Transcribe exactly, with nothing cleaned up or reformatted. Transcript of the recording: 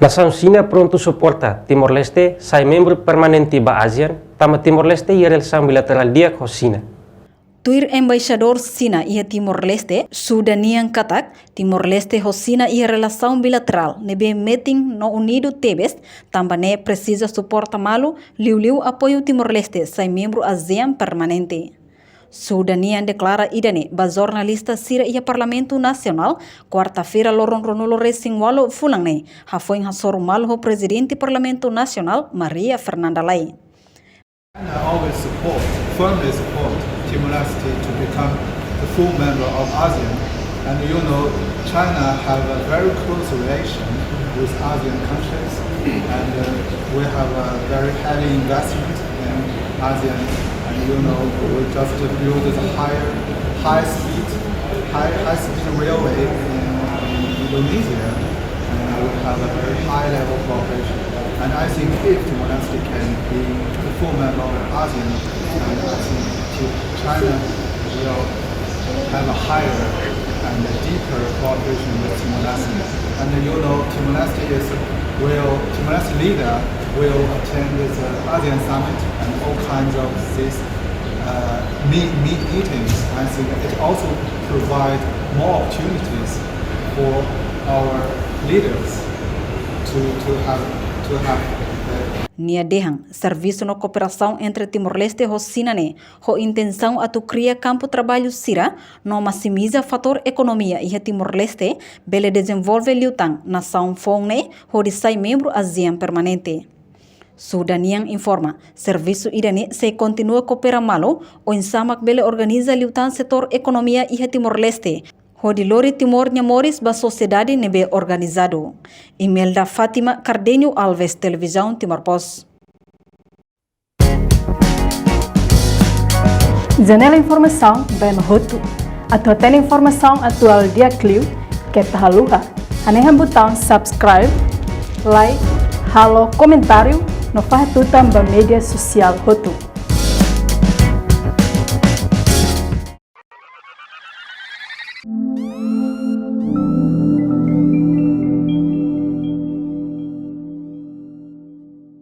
Nasaun Xina prontu suporta Timor-Leste sai membru permanente ba ASEAN, tanba Timor-Leste iha relasaun bilaterál di'ak ho Xina. Tuir Embaixadór Xina iha Timor-Leste, Xu Danian katak, Timor-Leste ho Xina iha relasaun bilaterál ne'ebé metin no unidu tebes, tanba ne'e presiza suporta malu, liuliu apoiu Timor-Leste sai membru ASEAN permanente. Xu Danian deklara ida-ne'e ba jornalista sira iha Parlamentu Nasionál, kuarta-feira loron ruanulu-resin-ualu fulan ne'e, hafoin hasoru malu ho Prezidente Parlamentu Nasionál, Maria Fernanda Lay. China always support, firmly support Timor-Leste to become the full member of ASEAN. And you know, China have a very close relation with ASEAN countries, and uh, we have a very heavy investment in ASEAN. And you know, we just built the higher, high speed, high, high speed railway in, in Indonesia, and we have a very high level cooperation. And I think if Timor-Leste can be the full member of ASEAN, and I think Ti- China will have a higher and a deeper cooperation with Timor-Leste. And you know, Timor-Leste is will Timor-Leste leader will attend this uh, ASEAN summit and all kinds of these uh, meet, meet meetings. I think it also provides more opportunities for our leaders to, to have to have uh, Nia dehan, servisu no kooperasaun entre Timor-Leste ho Xina ne'e, ho intensaun atu kria kampu traballu sira, no maksimiza fatór ekonomia iha Timor-Leste, bele dezenvolve liután nasaun foun ne'e, hodi sai membru ASEAN permanente. Xu Danian informa, servisu ida-ne'e sei kontinua koopera malu, oinsá mak bele organiza liután setór ekonomia iha Timor-Leste, hodi lori Timor nia moris ba sosiedade ne'ebé organizadu. Imelda Fátima Cardenho Alves, Televizaun Timor Post. Janela informasaun ba ema hotu. Atu hatene informasaun atuál di'ak liu, keta haluha hanehan butaun subscribe, like, halo komentáriu, no fahe tutan ba média sosiál hotu.